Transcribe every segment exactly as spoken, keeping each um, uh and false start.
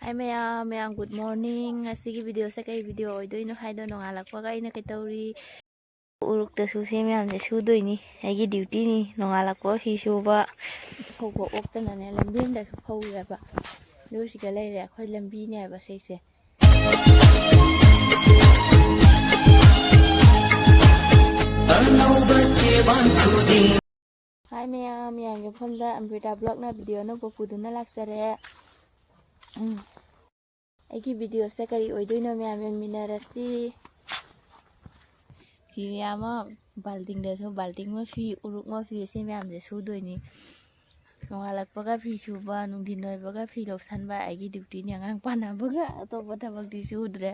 Hi ꯃꯌꯥꯝ, ꯃꯌꯥꯝ good morning꯫ ꯉꯁꯤꯒꯤ video ꯁꯦ ꯀꯩ video ꯑꯣꯏꯗꯣꯏꯅꯣ ꯍꯥꯏꯗꯣ, ꯅꯣꯡꯉꯥꯜꯂꯛꯄꯒ ꯑꯩꯅ ꯀꯩꯇꯧꯔꯤ? ꯎꯔꯨꯛꯇꯁꯨ ꯁꯤ ꯃꯌꯥꯝꯁꯦ ꯁꯨꯗꯣꯏꯅꯤ, ꯑꯩꯒꯤ duty ꯅꯤ꯫ ꯅꯣꯡꯉꯥꯜꯂꯛꯄ ꯐꯤ ꯁꯨꯕ꯫ ꯐꯧꯕ ꯑꯣꯛꯇꯅꯅꯦ ꯂꯝꯕꯤ ꯑꯃꯗꯁꯨ ꯐꯧꯔꯦꯕ꯫ ꯑꯗꯨ ꯁꯤꯗ ꯂꯩꯔꯦ, ꯑꯩꯈꯣꯏ ꯂꯝꯕꯤꯅꯦꯕ ꯁꯤꯁꯦ꯫ ꯑꯅꯧꯕ ꯆꯦꯕꯥꯡ ꯈꯨꯗꯤꯡ꯫ Hi ꯃꯌꯥꯝ, ꯃꯌꯥꯝꯒꯤ ꯃꯐꯝꯗ ꯑꯃ꯭ꯔꯤꯇꯥ vlog ꯅ video ꯑꯅꯧꯕ ꯄꯨꯗꯨꯅ ꯂꯥꯛꯆꯔꯦ꯫ ꯎꯝ꯫ ꯑꯩꯒꯤ video ꯁꯦ ꯀꯔꯤ ꯑꯣꯏꯗꯣꯏꯅꯣ, ꯃꯌꯥꯝ ꯌꯦꯡꯃꯤꯟꯅꯔꯁꯤ꯫ ꯐꯤ ꯃꯌꯥꯝ ꯑꯃ, ꯕꯥꯜꯇꯤꯟꯗꯁꯨ, ꯕꯥꯜꯇꯤꯟ ꯑꯃ ꯐꯤ, ꯎꯔꯨꯛ ꯑꯃ ꯐꯤ, ꯁꯤ ꯃꯌꯥꯝꯁꯦ ꯁꯨꯗꯣꯏꯅꯤ꯫ ꯅꯣꯡꯉꯥꯜꯂꯛꯄꯒ ꯐꯤ ꯁꯨꯕ, ꯅꯨꯡꯊꯤꯟ ꯑꯣꯏꯕꯒ ꯐꯤ ꯂꯧꯁꯟꯕ ꯑꯩꯒꯤ duty ꯅꯤ꯫ ꯑꯉꯥꯡ ꯄꯥꯟꯅꯕꯒ ꯑꯇꯣꯞꯄ ꯊꯕꯛꯇꯤ ꯁꯨꯗ꯭ꯔꯦ꯫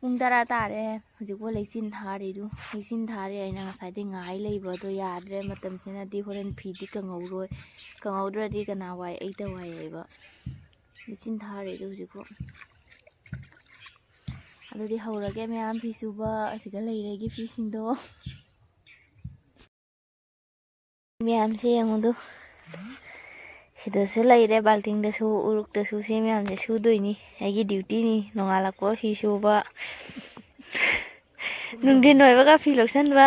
ꯄꯨꯡ ꯇꯔꯥ ꯇꯥꯔꯦ꯫ ꯍꯧꯖꯤꯛꯐꯥꯎ ꯂꯩꯆꯤꯟ ꯊꯥꯔꯤꯗꯨ꯫ ꯂꯩꯆꯤꯟ ꯊꯥꯔꯤ ꯍꯥꯏꯅ ꯉꯁꯥꯏꯗꯩ ꯉꯥꯏ ꯂꯩꯕ ꯑꯗꯣ ꯌꯥꯗ꯭ꯔꯦ꯫ ꯃꯇꯝꯁꯤꯅꯗꯤ ꯍꯣꯔꯦꯟ ꯐꯤꯗꯤ ꯀꯪꯍꯧꯔꯣꯏ꯫ ꯀꯪꯍꯧꯗ꯭ꯔꯗꯤ ꯀꯅꯥ ꯋꯥꯏ? ꯑꯩꯇ ꯋꯥꯏ ꯍꯥꯏꯕ꯫ ꯂꯩꯆꯤꯟ ꯊꯥꯔꯤꯗꯨ ꯍꯧꯖꯤꯛꯐꯥꯎ꯫ ꯑꯗꯨꯗꯤ ꯍꯧꯔꯒꯦ ꯃꯌꯥꯝ ꯐꯤ ꯁꯨꯕ꯫ ꯑꯁꯤꯗ ꯂꯩꯔꯦ ꯑꯩꯒꯤ ꯐꯤꯁꯤꯡꯗꯣ꯫ ꯃꯌꯥꯝꯁꯦ ꯌꯦꯡꯉꯨꯗꯨ꯫ ꯁꯤꯗꯁꯨ ꯂꯩꯔꯦ, ꯕꯥꯜꯇꯤꯟꯗꯁꯨ, ꯎꯔꯨꯛꯇꯁꯨ, ꯁꯤ ꯃꯌꯥꯝꯁꯦ ꯁꯨꯗꯣꯏꯅꯤ꯫ ꯑꯩꯒꯤ duty ꯅꯤ꯫ ꯅꯣꯡꯉꯥꯜꯂꯛꯄ ꯐꯤ ꯁꯨꯕ, ꯅꯨꯡꯊꯤꯟ ꯑꯣꯏꯕꯒ ꯐꯤ ꯂꯧꯁꯟꯕ꯫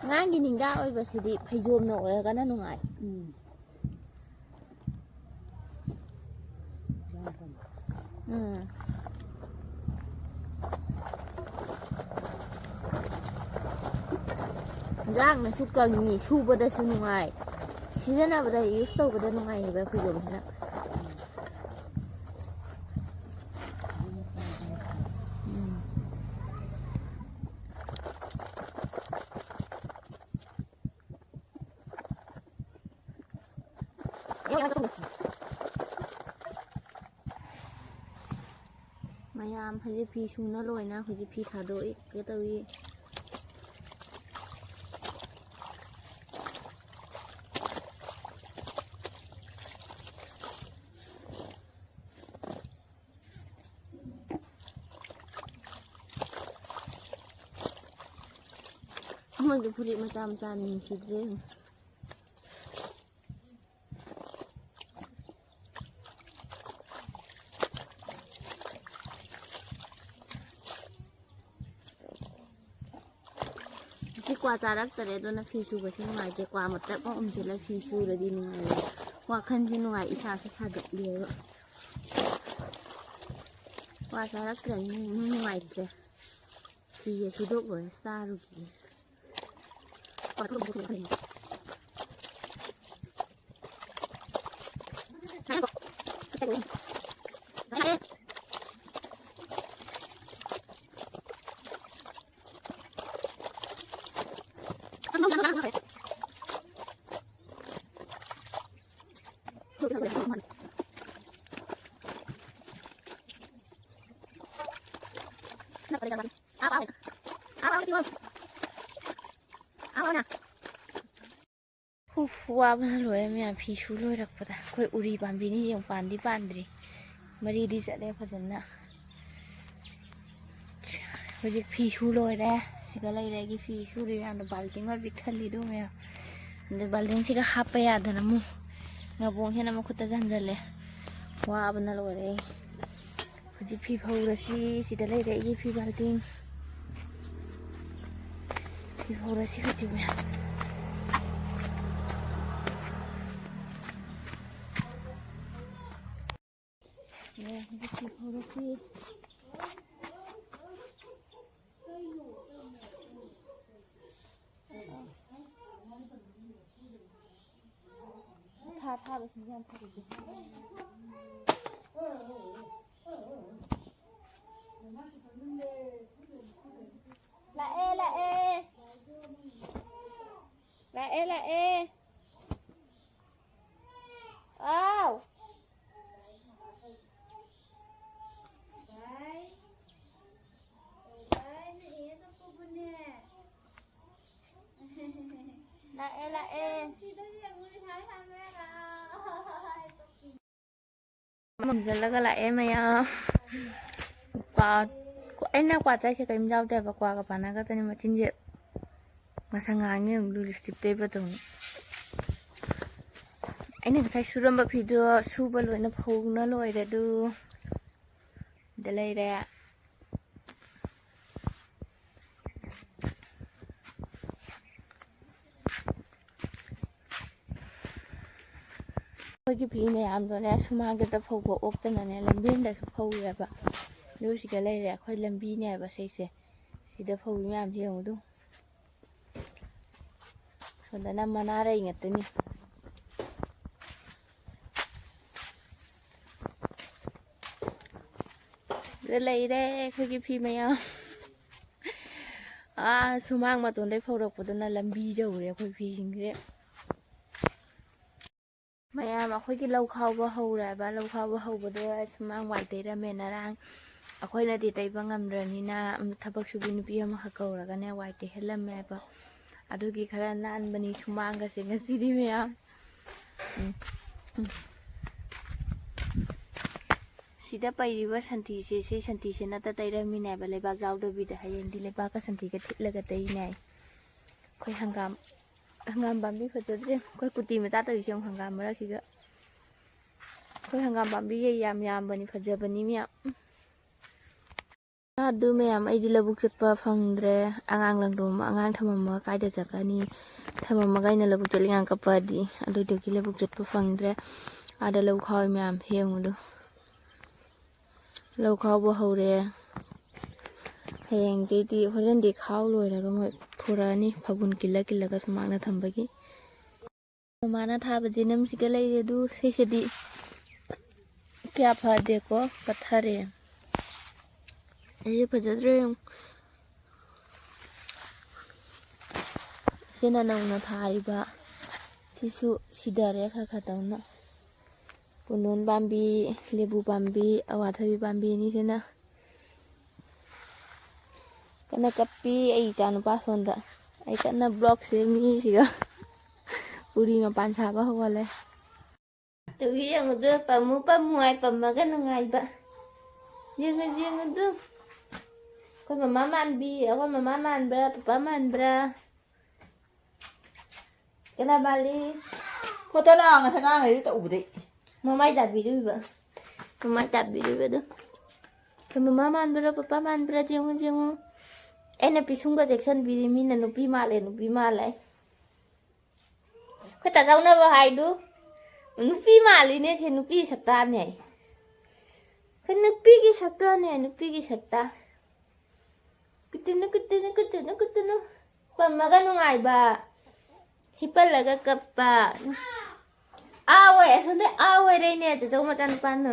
ꯑꯉꯥꯡꯒꯤ ꯅꯤꯡꯗꯥ ꯑꯣꯏꯕꯁꯤꯗꯤ ꯐꯩꯖꯣꯝꯅ ꯑꯣꯏꯔꯒꯅ ꯅꯨꯡꯉꯥꯏ꯫ ꯎꯝ꯫ ꯎꯝ꯫ ꯌꯥꯡꯅꯁꯨ ꯀꯪꯉꯤ, ꯁꯨꯕꯗꯁꯨ ꯅꯨꯡꯉꯥꯏ, ꯁꯤꯖꯤꯟꯅꯕꯗ, ꯌꯨꯁ ꯇꯧꯕꯗ ꯅꯨꯡꯉꯥꯏꯌꯦꯕ ꯐꯩꯖꯣꯝꯁꯤꯅ꯫ ꯎꯝ꯫ ꯃꯌꯥꯝ ꯍꯧꯖꯤꯛ ꯐꯤ ꯁꯨꯅ ꯂꯣꯏꯅ ꯍꯧꯖꯤꯛ ꯐꯤ ꯊꯥꯗꯣꯛꯏ꯫ ꯀꯩ ꯇꯧꯏ? ꯑꯃꯒꯤ ꯐꯨꯔꯤꯠ ꯃꯆꯥ ꯃꯆꯥ ꯅꯤꯡꯁꯤꯗ꯭ꯔꯦ꯫ ꯉꯁꯤ ꯀ꯭ꯋꯥ ꯆꯥꯔꯛꯇꯔꯦ, ꯑꯗꯨꯅ ꯐꯤ ꯁꯨꯕꯁꯨ ꯅꯨꯡꯉꯥꯏꯇꯦ꯫ ꯀ꯭ꯋꯥ ꯃꯇꯞ ꯑꯃ ꯎꯝꯁꯤꯜꯂ ꯐꯤ ꯁꯨꯔꯗꯤ ꯅꯨꯡꯉꯥꯏꯌꯦ, ꯋꯥꯈꯜꯁꯨ ꯅꯨꯡꯉꯥꯏ, ꯏꯁꯥꯁꯨ ꯁꯥꯒꯠꯂꯦꯕ꯫ ꯀ꯭ꯋꯥ ꯆꯥꯔꯛꯇ꯭ꯔꯕꯅꯤꯅ ꯏꯅꯨꯡ ꯅꯨꯡꯉꯥꯏꯇ꯭ꯔꯦ꯫ ꯐꯤꯁꯦ ꯁꯨꯗꯣꯛ ꯂꯣꯏꯔ ꯆꯥꯔꯨꯒꯦ꯫ ꯎꯐ, ꯋꯥꯕꯅ ꯂꯣꯏꯔꯦ ꯃꯌꯥꯝ꯫ ꯐꯤ ꯁꯨ ꯂꯣꯏꯔꯛꯄꯗ ꯑꯩꯈꯣꯏ ꯎꯔꯤ ꯄꯥꯝꯕꯤꯅꯤ ꯌꯦꯡꯉꯨ, ꯄꯥꯟꯗꯤ ꯄꯥꯟꯗ꯭ꯔꯤ, ꯃꯔꯤꯗꯤ ꯆꯠꯂꯦ ꯐꯖꯅ꯫ ꯍꯧꯖꯤꯛ ꯐꯤ ꯁꯨ ꯂꯣꯏꯔꯦ꯫ ꯁꯤꯗ ꯂꯩꯔꯦ ꯑꯩꯒꯤ ꯐꯤ ꯁꯨꯔꯤ ꯃꯌꯥꯝꯗꯣ, ꯕꯥꯜꯇꯤꯟ ꯑꯃ ꯄꯤꯛ ꯊꯜꯂꯤꯗꯨ ꯃꯌꯥꯝ꯫ ꯑꯗꯩ ꯕꯥꯜꯇꯤꯟꯁꯤꯒ ꯍꯥꯞꯄ ꯌꯥꯗꯅ ꯑꯃꯨꯛ ꯉꯥꯕꯣꯡꯁꯤꯅ ꯃꯈꯨꯠꯇ ꯆꯟꯁꯤꯜꯂꯦ꯫ ꯋꯥꯕꯅ ꯂꯣꯏꯔꯦ ꯑꯩ꯫ ꯍꯧꯖꯤꯛ ꯐꯤ ꯐꯧꯔꯁꯤ꯫ ꯁꯤꯗ ꯂꯩꯔꯦ ꯑꯩꯒꯤ ꯐꯤ ꯕꯥꯜꯇꯤꯟ꯫ ꯐꯤ ꯐꯧꯔꯁꯤ ꯍꯧꯖꯤꯛ, ꯃꯌꯥꯝ꯫ ꯃꯌꯥꯝ ꯍꯧꯖꯤꯛ ꯐꯤ ꯐꯧꯔꯁꯤ꯫ ꯊꯥ ꯊꯥꯕꯁꯤꯡꯁꯦ ꯌꯥꯝ ꯐꯔꯤꯁꯦ꯫ ꯂꯥꯛꯑꯦ, ꯂꯥꯛꯑꯦ꯫ ꯂꯥꯛꯑꯦ, ꯂꯥꯛꯑꯦ꯫ ꯑꯥꯎ꯫ ꯂꯥꯛꯑꯦ, ꯂꯥꯛꯑꯦ꯫ ꯃꯝꯁꯤꯜꯂꯒ ꯂꯥꯛꯑꯦ ꯃꯌꯥꯝ꯫ ꯀ꯭ꯋꯥ-, ꯑꯩꯅ ꯀ꯭ꯋꯥ ꯆꯥꯏꯁꯦ ꯀꯔꯤꯝ ꯌꯥꯎꯗꯦꯕ, ꯀ꯭ꯋꯥꯒ ꯄꯥꯟꯅꯒ ꯈꯛꯇꯅꯤ ꯃꯆꯤꯟꯁꯦ꯫ ꯉꯁꯥꯏ ꯉꯥꯡꯉꯦ ꯑꯃꯨꯛ ꯂꯤꯞꯁꯇꯤꯛ ꯇꯩꯕ ꯇꯧꯅꯤ꯫ ꯑꯩꯅ ꯉꯁꯥꯏ ꯁꯨꯔꯝꯕ ꯐꯤꯗꯣ ꯁꯨꯕ ꯂꯣꯏꯅ ꯐꯧꯅ ꯂꯣꯏꯔꯦ ꯑꯗꯨ꯫ ꯁꯤꯗ ꯂꯩꯔꯦ꯫ ꯑꯩꯈꯣꯏꯒꯤ ꯐꯤ ꯃꯌꯥꯝꯗꯣꯅꯦ ꯁꯨꯃꯥꯡꯗ ꯐꯧꯕ ꯑꯣꯛꯇꯅꯅꯦ ꯂꯝꯕꯦꯟꯗꯁꯨ ꯐꯧꯋꯦꯕ꯫ ꯑꯗꯨ ꯁꯤꯗ ꯂꯩꯔꯦ ꯑꯩꯈꯣꯏ ꯂꯝꯕꯤꯅꯦꯕ ꯁꯤꯁꯦ꯫ ꯁꯤꯗ ꯐꯧꯕꯤ ꯃꯌꯥꯝꯁꯦ ꯌꯦꯡꯉꯨꯗꯨ꯫ ꯁꯣꯝꯗꯅ ꯃꯅꯥꯔꯩ ꯉꯥꯛꯇꯅꯤ꯫ ꯁꯤꯗ ꯂꯩꯔꯦ ꯑꯩꯈꯣꯏꯒꯤ ꯐꯤ ꯃꯌꯥꯝ꯫ ꯑꯥ, ꯁꯨꯃꯥꯡ ꯃꯇꯣꯟꯗꯩ ꯐꯧꯔꯛꯄꯗꯨꯅ ꯂꯝꯕꯤ ꯌꯧꯔꯦ ꯑꯩꯈꯣꯏ ꯐꯤꯁꯤꯡꯁꯦ꯫ ꯃꯌꯥꯝ ꯑꯩꯈꯣꯏꯒꯤ ꯂꯧ ꯈꯥꯎꯕ ꯍꯧꯔꯦꯕ꯫ ꯂꯧ ꯈꯥꯎꯕ ꯍꯧꯕꯗꯣ ꯁꯨꯃꯥꯡ ꯋꯥꯏ ꯇꯩꯔꯝꯃꯦ ꯉꯔꯥꯡ꯫ ꯑꯩꯈꯣꯏꯅꯗꯤ ꯇꯩꯕ ꯉꯝꯗ꯭ꯔꯅꯤꯅ ꯊꯕꯛ ꯁꯨꯕꯤ ꯅꯨꯄꯤ ꯑꯃꯈꯛ ꯀꯧꯔꯒꯅꯦ ꯋꯥꯏ ꯇꯩꯍꯜꯂꯝꯃꯦꯕ꯫ ꯑꯗꯨꯒꯤ ꯈꯔ ꯅꯥꯟꯕꯅꯤ ꯁꯨꯃꯥꯡꯒꯁꯦ ꯉꯁꯤꯗꯤ ꯃꯌꯥꯝ꯫ ꯎꯝ꯫ ꯎꯝ꯫ ꯁꯤꯗ ꯄꯩꯔꯤꯕ ꯁꯟꯊꯤꯁꯦ, ꯁꯤ ꯁꯟꯊꯤꯁꯦ ꯅꯠꯇ ꯇꯩꯔꯝꯃꯤꯅꯦꯕ, ꯂꯩꯕꯥꯛ ꯌꯥꯎꯗꯕꯤꯗ꯫ ꯍꯌꯦꯡꯗꯤ ꯂꯩꯕꯥꯛꯀ ꯁꯟꯊꯤꯒ ꯊꯤꯠꯂꯒ ꯇꯩꯅꯦ꯫ ꯑꯩꯈꯣꯏ ꯍꯪꯒꯥꯝ, ꯍꯪꯒꯥꯝ ꯄꯥꯝꯕꯤ ꯐꯖꯗ꯭ꯔꯦ꯫ ꯑꯩꯈꯣꯏ ꯀꯨꯇꯤ ꯃꯆꯥ ꯇꯧꯔꯤꯁꯦ ꯌꯦꯡꯉꯨ, ꯍꯪꯒꯥꯝ ꯃꯔꯛꯁꯤꯗ꯫ ꯑꯩꯈꯣꯏ ꯍꯪꯒꯥꯝ ꯄꯥꯝꯕꯤꯁꯦ ꯌꯥꯝ ꯌꯥꯝꯕꯅꯤ, ꯐꯖꯕꯅꯤ ꯃꯌꯥꯝ꯫ ꯎꯝ꯫ ꯑꯗꯨ ꯃꯌꯥꯝ, ꯑꯩꯗꯤ ꯂꯧꯕꯨꯛ ꯆꯠꯄ ꯐꯪꯗ꯭ꯔꯦ꯫ ꯑꯉꯥꯡ ꯂꯪꯗꯣꯝ, ꯑꯉꯥꯡ ꯊꯝꯃꯝꯃꯒ ꯀꯥꯏꯗ ꯆꯠꯀꯅꯤ? ꯊꯝꯃꯝꯃꯒ ꯑꯩꯅ ꯂꯧꯕꯨꯛ ꯆꯠꯂꯤꯉꯥꯏ ꯀꯞꯄꯛꯑꯗꯤ, ꯑꯗꯨꯗꯨꯒꯤ ꯂꯧꯕꯨꯛ ꯆꯠꯄ ꯐꯪꯗ꯭ꯔꯦ꯫ ꯑꯥꯗ ꯂꯧ ꯈꯥꯎꯏ ꯃꯌꯥꯝ ꯌꯦꯡꯉꯨꯗꯨ꯫ ꯂꯧ ꯈꯥꯎꯕ ꯍꯧꯔꯦ꯫ ꯍꯌꯦꯡꯗꯩꯗꯤ, ꯍꯣꯔꯦꯟꯗꯤ ꯈꯥꯎ ꯂꯣꯏꯔꯒ ꯃꯣꯏ ꯄꯨꯔꯛꯑꯅꯤ, ꯐꯕꯨꯟ ꯀꯤꯜꯂ ꯀꯤꯜꯂꯒ ꯁꯨꯃꯥꯡꯗ ꯊꯝꯕꯒꯤ꯫ ꯃꯃꯥꯅ ꯊꯥꯕꯁꯦ ꯅꯝꯁꯤꯒ ꯂꯩꯔꯦ ꯑꯗꯨ, ꯁꯤꯁꯤꯗꯤ ꯀꯌꯥ ꯐꯗꯦꯀꯣ, ꯄꯠꯊꯔꯦ꯫ ꯑꯩꯁꯦ ꯐꯖꯗ꯭ꯔꯦ ꯌꯦꯡꯉꯨ꯫ ꯁꯤꯅ ꯅꯧꯅ ꯊꯥꯔꯤꯕ, ꯁꯤꯁꯨ ꯁꯤꯗꯔꯦ ꯈꯔ ꯈꯔ ꯇꯧꯅ꯫ ꯄꯨꯡꯗꯣꯟ ꯄꯥꯝꯕꯤ, ꯂꯦꯕꯨ ꯄꯥꯝꯕꯤ, ꯑꯋꯥꯊꯕꯤ ꯄꯥꯝꯕꯤ ꯑꯅꯤꯁꯤꯅ ꯀꯟꯅ ꯀꯞꯄꯤ ꯑꯩ ꯏꯆꯥ ꯅꯨꯄꯥ ꯁꯣꯝꯗ꯫ ꯑꯩ ꯀꯟꯅ ꯕ꯭ꯂꯣꯛ ꯁꯦꯝꯃꯤ ꯁꯤꯒ꯫ ꯎꯔꯤ ꯃꯄꯥꯟ ꯁꯥꯕ ꯍꯧꯍꯜꯂꯦ꯫ ꯇꯨꯒꯤ ꯌꯦꯡꯉꯨꯗꯨ, ꯄꯝꯃꯨ ꯄꯝꯃꯨ ꯍꯥꯏ ꯄꯝꯃꯒ ꯅꯨꯡꯉꯥꯏꯕ꯫ ꯌꯦꯡꯉꯨ, ꯌꯦꯡꯉꯨꯗꯨ꯫ ꯑꯩꯈꯣꯏ ꯃꯃꯥ ꯃꯥꯟꯕꯤ, ꯑꯩꯈꯣꯏ ꯃꯃꯥ ꯃꯥꯟꯕ꯭ꯔꯥ, ꯄꯄꯥ ꯃꯥꯟꯕ꯭ꯔꯥ? ꯀꯅꯥ ꯃꯥꯜꯂꯤ? ꯐꯣꯇꯣ ꯅꯥ ꯉꯁꯥꯏ ꯉꯥꯡꯉꯩꯗꯨ ꯇꯧꯕꯗꯩ꯫ ꯃꯃꯥꯏ ꯇꯥꯕꯤꯔꯤꯕ꯫ ꯃꯃꯥꯏ ꯇꯥꯕꯤꯔꯤꯕꯗꯣ꯫ ꯑꯩꯈꯣꯏ ꯃꯃꯥ ꯃꯥꯟꯕ꯭ꯔꯥ, ꯄꯄꯥ ꯃꯥꯟꯕ꯭ꯔꯥ? ꯌꯦꯡꯉꯨ, ꯌꯦꯡꯉꯨ꯫ ꯑꯩꯅ ꯄꯤꯁꯨꯝꯒ ꯆꯦꯛꯁꯟꯕꯤꯔꯤ, ꯃꯤꯅ ꯅꯨꯄꯤ ꯃꯥꯜꯂꯦ, ꯅꯨꯄꯤ ꯃꯥꯜꯂꯦ꯫ ꯑꯩꯈꯣꯏ ꯇꯥꯆꯧꯅꯕ ꯍꯥꯏꯗꯨ, "ꯅꯨꯄꯤ ꯃꯥꯜꯂꯤꯅꯦ, ꯁꯦ ꯅꯨꯄꯤ ꯁꯛꯇꯥꯅꯦ ꯍꯥꯏ꯫ ꯑꯩꯈꯣꯏ ꯅꯨꯄꯤꯒꯤ ꯁꯛꯇꯥꯅꯦ, ꯅꯨꯄꯤꯒꯤ ꯁꯛꯇꯥ"꯫ ꯀꯨꯠꯇꯨꯅꯨ, ꯀꯨꯠꯇꯨꯅꯨ, ꯀꯨꯠꯇꯨꯅꯨ, ꯀꯨꯠꯇꯨꯅꯨ꯫ ꯄꯝꯃꯒ ꯅꯨꯡꯉꯥꯏꯕ, ꯍꯤꯞꯄꯜꯂꯒ ꯀꯞꯄ꯫ ꯑꯥ ꯑꯣꯏ, ꯑꯁꯣꯝꯗ ꯑꯥ ꯑꯣꯏꯔꯦꯅꯦ, ꯆꯦꯆꯧ ꯃꯆꯥꯅꯨꯄꯥꯗꯣ꯫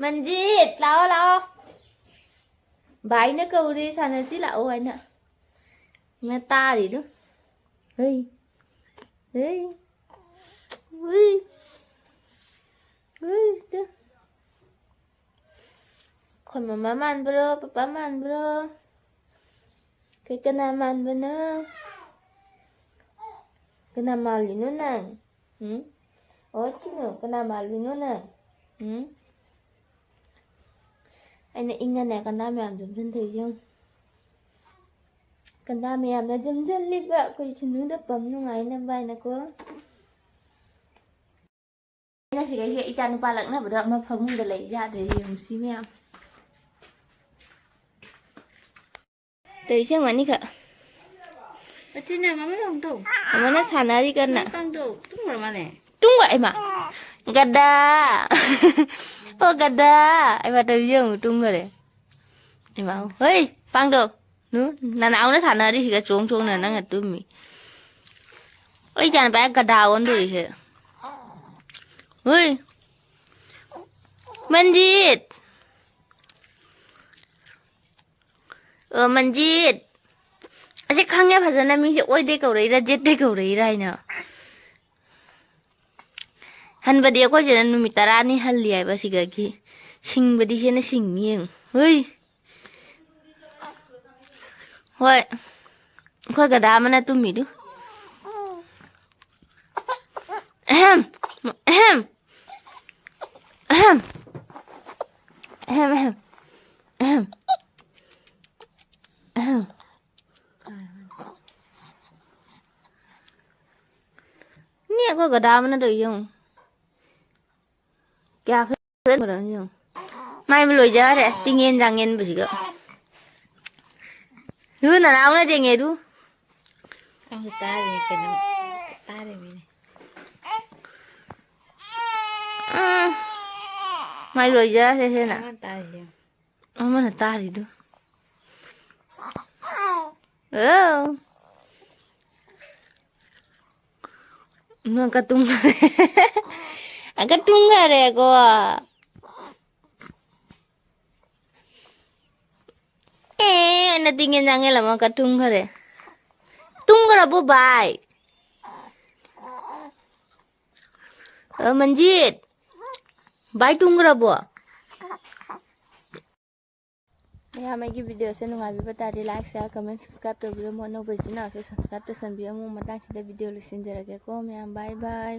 ꯃꯟꯖꯤꯠ, ꯂꯥꯛꯑꯣ, ꯂꯥꯛꯑꯣ꯫ ꯚꯥꯏꯅ ꯀꯧꯔꯦ, ꯁꯥꯟꯅꯁꯤ ꯂꯥꯛꯑꯣ ꯍꯥꯏꯅ꯫ ꯅ ꯇꯥꯔꯤꯗꯨ꯫ ꯍꯩ꯫ ꯍꯩ꯫ ꯍꯨꯏ꯫ ꯍꯨꯏ, ꯇꯨ꯫ ꯑꯩꯈꯣꯏ ꯃꯃꯥ ꯃꯥꯟꯕ꯭ꯔꯣ, ꯄꯄꯥ ꯃꯥꯟꯕ꯭ꯔꯣ? ꯀꯩ ꯀꯅꯥ ꯃꯥꯟꯕꯅꯣ? ꯀꯅꯥ ꯃꯥꯜꯂꯤꯅꯣ ꯅꯪ? ꯎꯝ? ꯑꯣ, ꯆꯤꯅꯨ, ꯀꯅꯥ ꯃꯥꯜꯂꯤꯅꯣ ꯅꯪ? ꯎꯝ? ꯑꯩꯅ ꯏꯪꯉꯅꯦ ꯀꯟꯗꯥ ꯃꯌꯥꯝ ꯌꯣꯝꯁꯤꯟꯗꯣꯏꯁꯦ ꯌꯦꯡꯉꯨ꯫ ꯀꯟꯗꯥ ꯃꯌꯥꯝꯅ ꯌꯣꯝꯁꯤꯜꯂꯤꯕ ꯑꯩꯈꯣꯏ ꯁꯤꯅꯨꯗ ꯄꯝ ꯅꯨꯡꯉꯥꯏꯅꯕ ꯍꯥꯏꯅꯀꯣ꯫ ꯑꯩꯅ ꯁꯤꯗꯩꯁꯤꯗ ꯏꯆꯥ ꯅꯨꯄꯥ ꯂꯛꯅꯕꯗ ꯑꯃ ꯐꯃꯨꯡꯗ ꯂꯩ ꯌꯥꯗ꯭ꯔꯦ, ꯌꯦꯡꯉꯨ ꯁꯤ ꯃꯌꯥꯝ꯫ ꯇꯧꯔꯤꯁꯦ ꯌꯦꯡꯉꯨ ꯑꯅꯤꯈꯛ꯫ ꯃꯆꯤꯟꯅ ꯃꯃꯩ ꯂꯥꯡ ꯇꯧ꯫ ꯑꯃꯅ ꯁꯥꯟꯅꯔꯤ ꯀꯟꯅ꯫ ꯀꯥꯡꯗꯣ ꯇꯨꯝꯈ꯭ꯔ ꯃꯥꯜꯂꯦ꯫ ꯇꯨꯝꯈ꯭ꯔ, ꯏꯃꯥ꯫ ꯒꯗꯥ꯫ ꯑꯣ, ꯒꯗꯥ꯫ ꯏꯃꯥ, ꯇꯧꯔꯤꯁꯦ ꯌꯦꯡꯉꯨ, ꯇꯨꯝꯈꯔꯦ꯫ ꯏꯃꯥ, ꯍꯣꯏ, ꯄꯥꯡꯗꯣ꯫ ꯅꯨ, ꯅꯅꯥꯎꯅ ꯁꯥꯟꯅꯔꯤꯁꯤꯒ ꯆꯣꯡ ꯆꯣꯡꯅ ꯅꯪꯅ ꯇꯨꯝꯃꯤ꯫ ꯑꯩ ꯏꯆꯥꯅꯨꯄꯥ ꯒꯗꯥ ꯑꯣꯟꯗꯣꯔꯤꯁꯦ꯫ ꯍꯣꯏ꯫ ꯃꯟꯖꯤꯠ꯫ ꯑꯣ, ꯃꯟꯖꯤꯠ꯫ ꯑꯁꯤ ꯈꯪꯉꯦ ꯐꯖꯅ, ꯃꯤꯁꯦ ꯑꯣꯏꯗꯩ ꯀꯧꯔꯛꯏꯔꯥ, ꯖꯦꯠꯇꯩ ꯀꯧꯔꯛꯏꯔꯥ ꯍꯥꯏꯅ꯫ ꯍꯟꯕꯗꯤ ꯑꯩꯈꯣꯏ ꯁꯤꯗ ꯅꯨꯃꯤꯠ ꯇꯔꯥꯅꯤ ꯍꯜꯂꯤ ꯍꯥꯏꯕ ꯁꯤꯗꯒꯤ꯫ ꯁꯤꯡꯕꯗꯤ ꯁꯤꯅ ꯁꯤꯡꯉꯤ ꯌꯦꯡꯉꯨ꯫ ꯍꯨꯏ꯫ ꯍꯣꯏ꯫ ꯑꯩꯈꯣꯏ ꯒꯗꯥ ꯑꯃꯅ ꯇꯨꯝꯃꯤꯗꯨ꯫ ꯑꯍꯝ꯫ ꯑꯍꯝ꯫ ꯑꯍꯝ꯫ ꯑꯍꯝ, ꯑꯍꯝ꯫ ꯑꯍꯝ꯫ ꯑꯍꯝ꯫ ꯅꯦ, ꯑꯩꯈꯣꯏ ꯒꯗꯥ ꯑꯃꯅ ꯇꯧꯔꯤ ꯌꯦꯡꯉꯨ꯫ ꯀꯌꯥ ꯐꯖꯅ ꯌꯦꯡꯉꯨ꯫ ꯃꯥꯏꯕꯨ ꯂꯣꯏꯖꯔꯦ, ꯇꯤꯡꯉꯦꯟ ꯆꯥꯡꯉꯦꯟꯕꯁꯤꯒ꯫ ꯏꯕꯨ ꯅꯅꯥꯎꯅ ꯇꯦꯡꯉꯦ ꯑꯗꯨ꯫ ꯑꯃꯨꯛ ꯇꯥꯔꯤ ꯀꯩꯅꯣ, ꯇꯥꯔꯤꯃꯤꯅꯦ꯫ ꯎꯝ꯫ ꯃꯥꯏ ꯂꯣꯏꯖꯔꯦ ꯁꯤꯅ꯫ ꯑꯃ ꯇꯥꯔꯤ ꯌꯦꯡꯉꯨ꯫ ꯑꯃꯅ ꯇꯥꯔꯤꯗꯨ꯫ ꯑꯣ꯫ ꯅꯪ ꯀ ꯇꯨꯝꯈꯔꯦ꯫ ꯑꯪꯀ ꯇꯨꯝꯈꯔꯦꯀꯣ꯫ ꯑꯦ, ꯑꯩꯅ ꯇꯤꯡꯉꯦ ꯆꯥꯡꯉꯦ ꯂꯃꯛꯀ ꯇꯨꯝꯈꯔꯦ꯫ ꯇꯨꯝꯈ꯭ꯔꯕꯣ ꯚꯥꯏ? ꯑ, ꯃꯟꯖꯤꯠ, ꯚꯥꯏ ꯇꯨꯝꯈ꯭ꯔꯕꯣ? ꯃꯌꯥꯝ ꯑꯩꯒꯤ ꯚꯤꯗꯤꯑꯣꯁꯦ ꯅꯨꯡꯉꯥꯏꯕꯤꯕ ꯇꯥꯔꯗꯤ like, share, comment, subscribe ꯇꯧꯕꯤꯔꯝꯃꯣ꯫ ꯑꯅꯧꯕ ꯏꯆꯤꯟ ꯏꯅꯥꯎꯁꯨ subscribe ꯇꯧꯁꯟꯕꯤꯔꯝꯃꯣ꯫ ꯃꯇꯥꯡꯁꯤꯗ ꯚꯤꯗꯤꯑꯣ ꯂꯣꯏꯁꯤꯟꯖꯔꯒꯦꯀꯣ ꯃꯌꯥꯝ꯫ Bye bye꯫